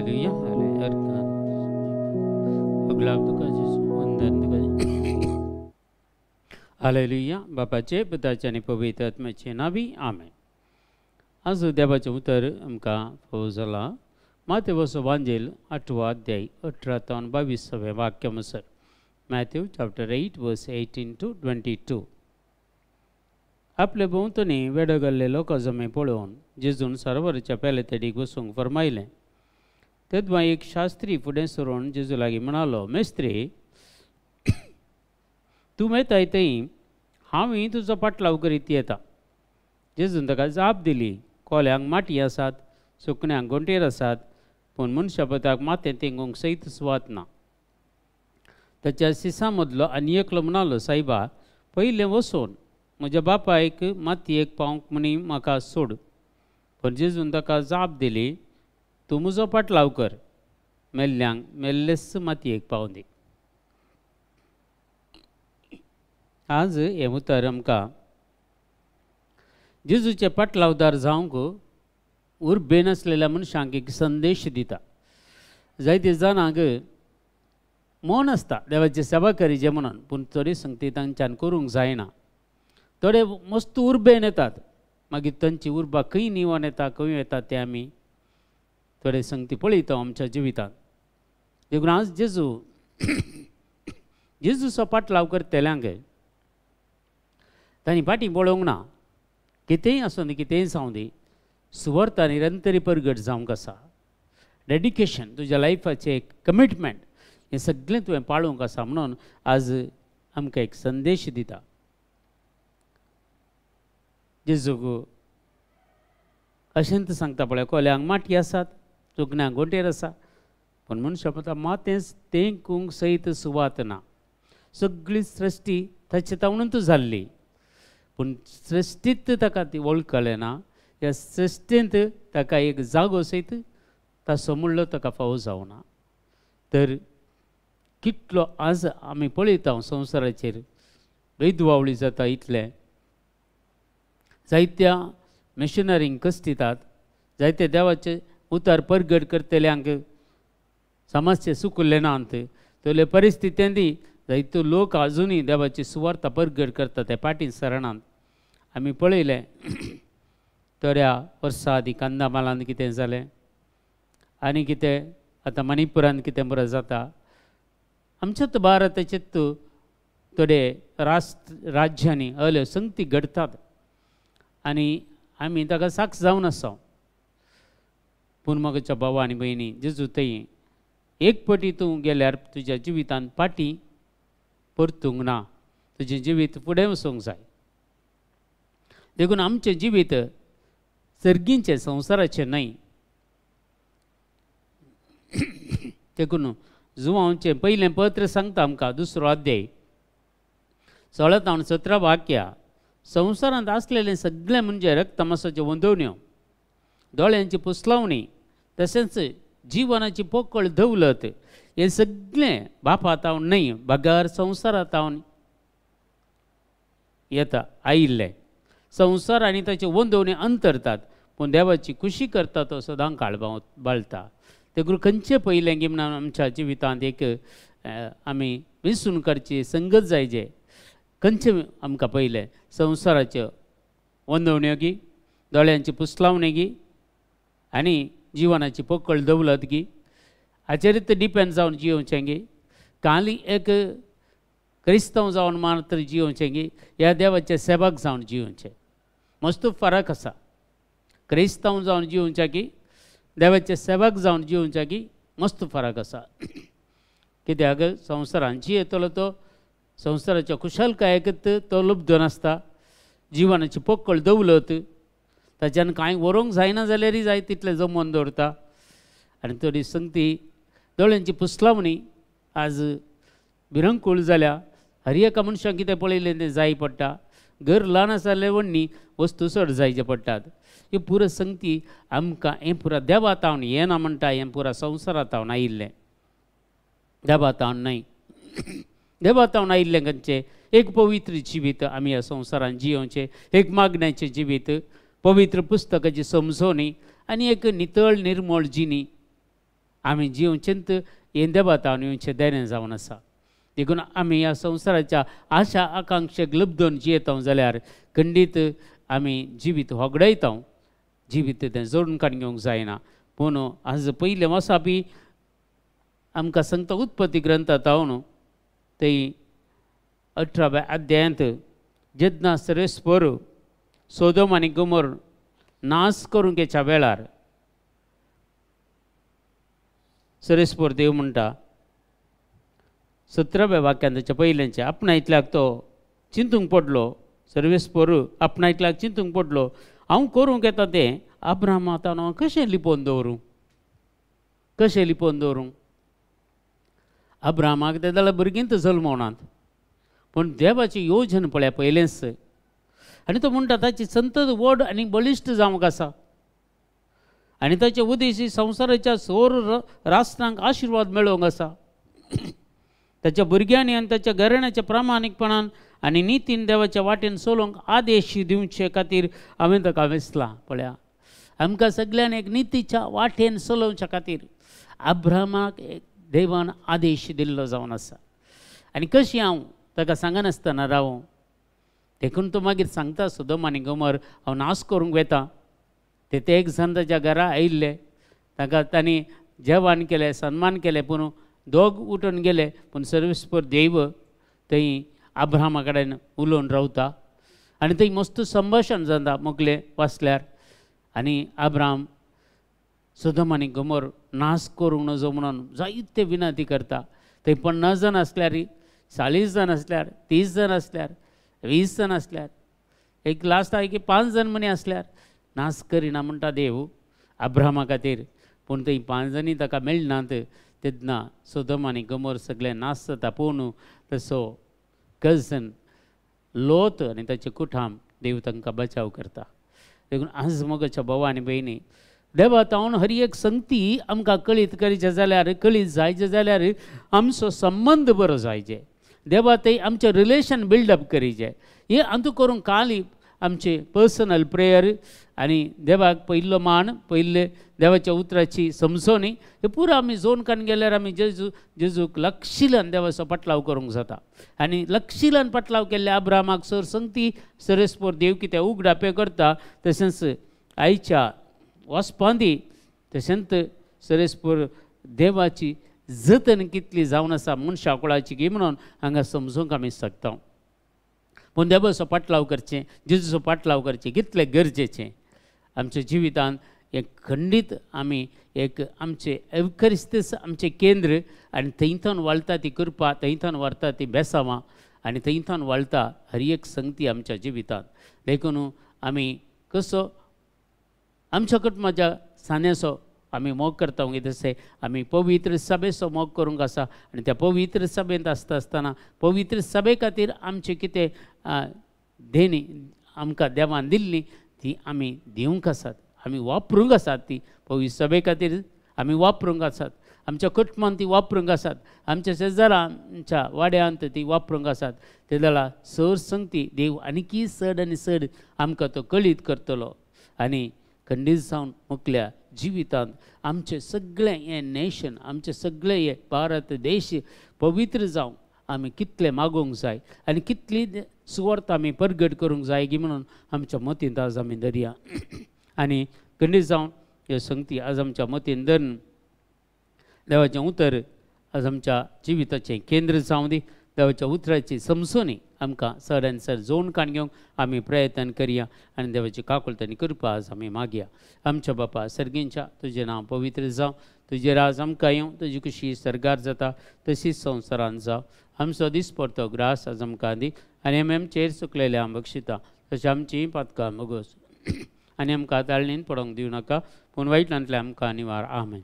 Hallelujah hallelujah. अगलाब तुका जेजू, वंदन तुका। हालेलुया। बापाचे पुताचे आनी पवित्र आत्म्याचे नांवी आमेन। आज देवाचें उतर आमकां फावो जालां मातेवचो वांजेल 8वो अध्याय 18 तावन 22वें वाक्य म्हणसर, Matthew chapter 8 verse 18 to 22। आपले भोंवतणी वेडो घाल्ले लोकां जमे पळोवन जेजून सरोवराच्या पेले तडीक वचूंक फरमायलें। तेदवा एक शास्त्री फुडें सरून जेजू लागीं म्हणालो, मेस्त्री, तूं येताय थंय हांवूय तुजो पाटलाव करीत येता। जेजून ताका जाप दिली, कोल्यांक माटी आसात, सुकण्यांक गोंटेर आसात, पूण मनशापताक माथें तेंगूंक सयत सुवात ना। ताच्या सिसां मदलो आनी एकलो म्हणालो, सायबा, पयलें वचून म्हज्या बापायक मातयेक पावंक म्हणी म्हाका सोड। पूण जेजून ताका जाप दिली, तूं म्हजो पाटलाव कर, मेल्ल्यांक मेल्लेच मातयेक पावूं दी। आज हें उतर आमकां जेजूचे पाटलावदार जावंक उर्बेन आसलेल्या मनशांक एक संदेश दिता। जायते जाणांक मन आसता देवाची सेवा करीचे म्हणून, पूण थोडी संगती तांच्यान करूंक जायना। थोडे मस्त उर्बेन येतात, मागीर तांची उर्बा खंय निवोन येता, खंय येता तें आमी थोडे संगती पळयता आमच्या जिवितांत। देखून आज जेजू जेजूचो पाटलाव करतल्यांक तांणी फाटीं पळोवंक ना। कितेंय आसूं दी, कितेंय जावं दी, सुवार्थ निरंतरी परगट जावंक आसा। डेडिकेशन, तुज्या लायफाचें एक कमिटमेंट, हें सगळें तुवें पाळूंक आसा म्हणून आज आमकां एक संदेश दिता। जेजूक अशेंच सांगता पळय, कोल्यांक माटी आसात, सुकण्यांक गोंटेर आसा, पूण मनशापता माथेंच तेंकूंक सयत सुवात ना। सगळी सृश्टी ताचे तावणूच जाल्ली, पूण सृश्टींत ताका ती वळखलें ना। ह्या सृश्टींत ताका एक जागो सयत ताचो मुळ्ळो ताका फावो जावना। तर कितलो आज आमी पळयता संवसाराचेर भेदवावळी जाता, इतलें जायत्या मिशनरींक कश्टितात, जायते देवाचे उतार परगट करतल्यांक समाजचे सुकुल्ले नात। तसले परिस्थितींत जायतो लोक आजुनूय देवाची सुवार्ता परगट करता ते फाटीं सरणात। आमी पळयलें थोड्या वर्सां आदीं कांदामालांत कितें जालें आनी कितें आतां मणिपुरांत कितें बरें जाता। आमच्याच भारताचेच थोडे राष्ट्र राज्यांनी अल्यो संगती घडटात आनी आमी ताका साक्ष जावन आसा। पूण म्हज्या भावा आनी भयणी, जेजू थंय एक पटी तूं गेल्यार तुज्या जिवितांत फाटीं परतूंक ना, तुजें जिवीत फुडें वचूंक जाय। देखून आमचें जिवीत सर्गींचें, संवसाराचें न्हय। देखून जुवांचें पयलें पत्र सांगता आमकां, 2 अध्याय 16 तावन 17 वाक्या, संवसारांत आसलेलें सगळें म्हणजे रक्तमासाच्यो वंदवण्यो, दोळ्यांची पुसलावणी, तशेंच जिवनाची पोकळ दौलत, हें सगळें बापा तावन न्हय, बगर संवसारा तावन येता आयिल्लें। संवसार आनी ताचे वंदवणी अंतरतात, पूण देवाची खुशी करता तो सदां काळ बाळता। देखून खंयचें पयलें की म्हणून आमच्या जिवितांत एक आमी विसून करची संगत जाय जे खंयचें आमकां पयलें संवसाराच्यो वंदवण्यो गी, दोळ्यांची पुसलावणी गी, आनी जिवनाची पोकळ दौलत गी, हाचेरच डिपेंड जावन जियोवचें गी, काली एक क्रिस्तांव जावन मात्र जियोवचें गी, ह्या देवाचे सेवक जावन जियोवचें, मस्त फरक आसा। क्रिस्तांव जावन जियोवचें की देवाचे सेवक जावन जियोवचें की मस्त फरक आसा। कित्याक संवसारान जियेतलो तो संवसाराच्या खुशालकायेकच तो लुब्ध नासता, जिवनाची पोकळ दौलत ताच्यान कांय व्हरूंक जायना जाल्यारय जाय तितलें जमोवन दवरता। आनी थोडी संगती दोळ्यांची पुसलावणी आज भिरंकूळ जाल्या। हर एका मनशाक कितें पळयलें तें जाय पडटा, घर ल्हान आसा जाल्यार व्हडली वस्तू चड जायचे पडटात। ही पुरा संगती आमकां हें पुरा देवा तावन येना म्हणटा, हें पुरा संवसारा तावन आयिल्लें, देवा तावन न्हय। देवा तावन आयिल्लें खंयचें एक पवित्र जिवीत आमी ह्या संवसारान जियोवचें, एक मागण्याचें जिवीत, पवित्र पुस्तकाची समजवणी आनी एक नितळ निर्मळ जिणी आमी जिवचेंत हें देवातावन येवचें देणें जावन आसा. देखून आमी ह्या संवसाराच्या आशा आकांक्षेक लब्दून जियेता जाल्यार खंडीत आमी जिवीत होगडायता, जिवीत तें जोडून काडून घेवंक जायना. पूण आज पयलें वसापी आमकां सांगता उत्पत्ती ग्रंथांत हांव थंय 18व्या अध्यायांत जेन्ना सर्वेस्पर सोदोम आनी गोमोर नाश करूंक येच्या वेळार सर्वेस्पर देव म्हणटा 17व्या वाक्यान ताच्या पयल्याचे आपणायतल्याक तो चिंतूंक पडलो. सर्वेस्पर आपणायतल्याक चिंतूंक पडलो, हांव करूंक येता तें अब्राहमा हांव कशें लिपोवन दवरूं, कशें लिपोवन दवरूं. अब्राहमाक ते जाल्यार भुरगीं तर जल्मवनात, पूण देवाची योजन पळया पयलेंच. आनी तो म्हणटा ताची संतत व्हड आनी बळिश्ट जावंक आसा आनी ताचे उद्देशी संवसाराच्या सोर राष्ट्रांक आशिर्वाद मेळोवंक आसा. ताच्या भुरग्यांनी आनी ताच्या घराण्याच्या प्रामाणीकपणान आनी नितीन देवाच्या वाटेन चलोवंक आदेश दिवचे खातीर हांवें ताका वेसला. पळया आमकां सगळ्यांनी एक नितीच्या वाटेन चलोवच्या खातीर अब्राहमाक एक देवान आदेश दिल्लो जावन आसा. आनी कशी हांव ताका सांगनासतना रावूं, देखून तो मागीर सांगता सोदोम आनी गोमोर हांव नाश करूंक वेता. ते ते एक जाण ताच्या घरा आयिल्ले, ताका तांणी जेवण केलें, सन्मान केलें, पूण दोग उठून गेले. पूण सर्वेस्पर देव थंय अब्राहमा कडेन उलोवन रावता आनी थंय मस्त संभाशण जाता मोगलें वाचल्यार. आनी अब्राहम सोदोम आनी गोमोर नाश करूंक नजो म्हणून जायते विनंती करता. थंय 50 जाण आसल्यार, 40 जाण आसल्यार, 30 जाण आसल्यार, 20 जाण आसल्यार, एक लास्ट आहे की 5 जाण मनी आसल्यार नाश करिना म्हणटा देव अब्राहमा खातीर. पूण थंय 5 जाणीं ताका मेळनात तेन्ना सोदोम आनी गोमोर सगळें नाश जाता. पूण तसो कजन लोत आनी ताचें कुठाम देव तांकां बचाव करता. देखून आज मोगाच्या भावा आनी भयणी, देवा तावन हर एक संगती आमकां कळीत करीचे जाल्यार, कळीत जायचे जाल्यार आमचो संबंद बरो जायचे, देवा थंय आमचें रिलेशन बिल्डअप करीचे. हें अंतू करूंक काली आमचें पर्सनल प्रेयर आनी देवाक पयल्लो मान, पयल्ले देवाच्या उतराची समजोणी हे पुरो आमी जोन काडून गेल्यार आमी जेजूक लक्षिल्यान देवाचो पाटलाव करूंक जाता. आनी लक्षिल्यान पाटलाव केल्ल्या अब्राहमाक सर संगती सर्वेस्पर देव कितें उगडापे करता. तशेंच आयच्या वचपांदी तशेंच सर्वेस्पर देवाची जतन कितली जावन आसा मनशा कुळाची गी म्हणून हांगा समजूंक आमी शकता. पूण देवाचो पाटलाव करचें, जेजूचो पाटलाव करचें कितलें गरजेचें आमच्या जिवितांत. एक खंडीत आमी एक आमचें एवखरिस्तीच आमचें केंद्र आनी थंयथावन वाळटा ती कृपा, थंयथावन व्हरता ती बेसावां आनी थंयथावन वाळटा हर एक संगती आमच्या जिवितांत. देखून आमी कसो आमच्या कुटुंबाच्या सान्याचो आमी मोग करता तशें आमी पवित्र सभेचो मोग करूंक आसा. आनी त्या पवित्र सभेंत आसता आसतना पवित्र सभे खातीर आमचें कितें देणी आमकां देवान दिल्ली ती आमी दिवंक आसात, आमी वापरूंक आसात. ती पवित्र सभे खातीर आमी वापरूंक आसात, आमच्या कुटुंबान ती वापरूंक आसात, आमच्या शेजारांच्या वाड्यांत ती वापरूंक आसात. ते जाल्यार सर संगती देव आनीकी चड आनी चड आमकां तो कळीत करतलो. आनी खंडीत जावन मुकल्या जिवितांत आमचें सगळें हें नेशन, आमचें सगळें हें भारत देश पवित्र जावं आमी कितलें मागोवंक जाय आनी कितली सुवार्थ आमी परगट करूंक जाय गी म्हणून आमच्या मतींत आज आमी धरया. आनी खंडीत जावन ह्यो संगती आज आमच्या मतीन धरून देवाचें उतर आज आमच्या जिविताचें केंद्र जावं दी. देवाच्या उतराची समजूनी आमकां सर आनी सर जोड काण घेवंक आमी प्रयत्न करया आनी देवाची काकुळट आनी कृपा आज आमी मागया. आमच्या बापा सर्गींच्या, तुजें नांव पवित्र जावं, तुजें राज आमकां येवं, तुजी खुशी सर्गार जाता तशीच संवसारान जावं. आमचो दिसपडतो ग्रास आज आमकां दी आनी आमी आमचेर चुकलेले आम बक्षिता तशें आमची पातकां मोगोस आनी आमकां ताळणीन पडोवंक दिवं नाका, पूण वायटांतलें आमकां निवार. आमेन.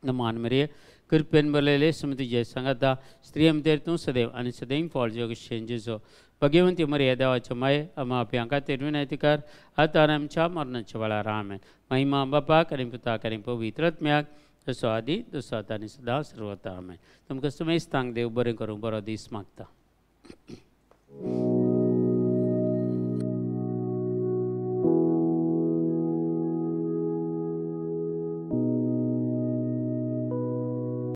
नमान मरिये, कृपेन भरलेले सुमतीचे सांगाता, स्त्रिये मदेर तूं सदैव आनी सदैव फळ जोगशेन जेजो. भगवंती मरिये देवाचे माये, आमा आपल्या खातीर विनंती कर आतां आनी आमच्या मरणाच्या वेळार. आमेन. महिमा बापाक आनी पुताक आनी पवित्र आत्म्याक, तसो आदी तसो आतां आनी सदां सर्वता. आमेन. तुमकां सुमेस्तांक देव बरें करूं, बरो दीस मागता.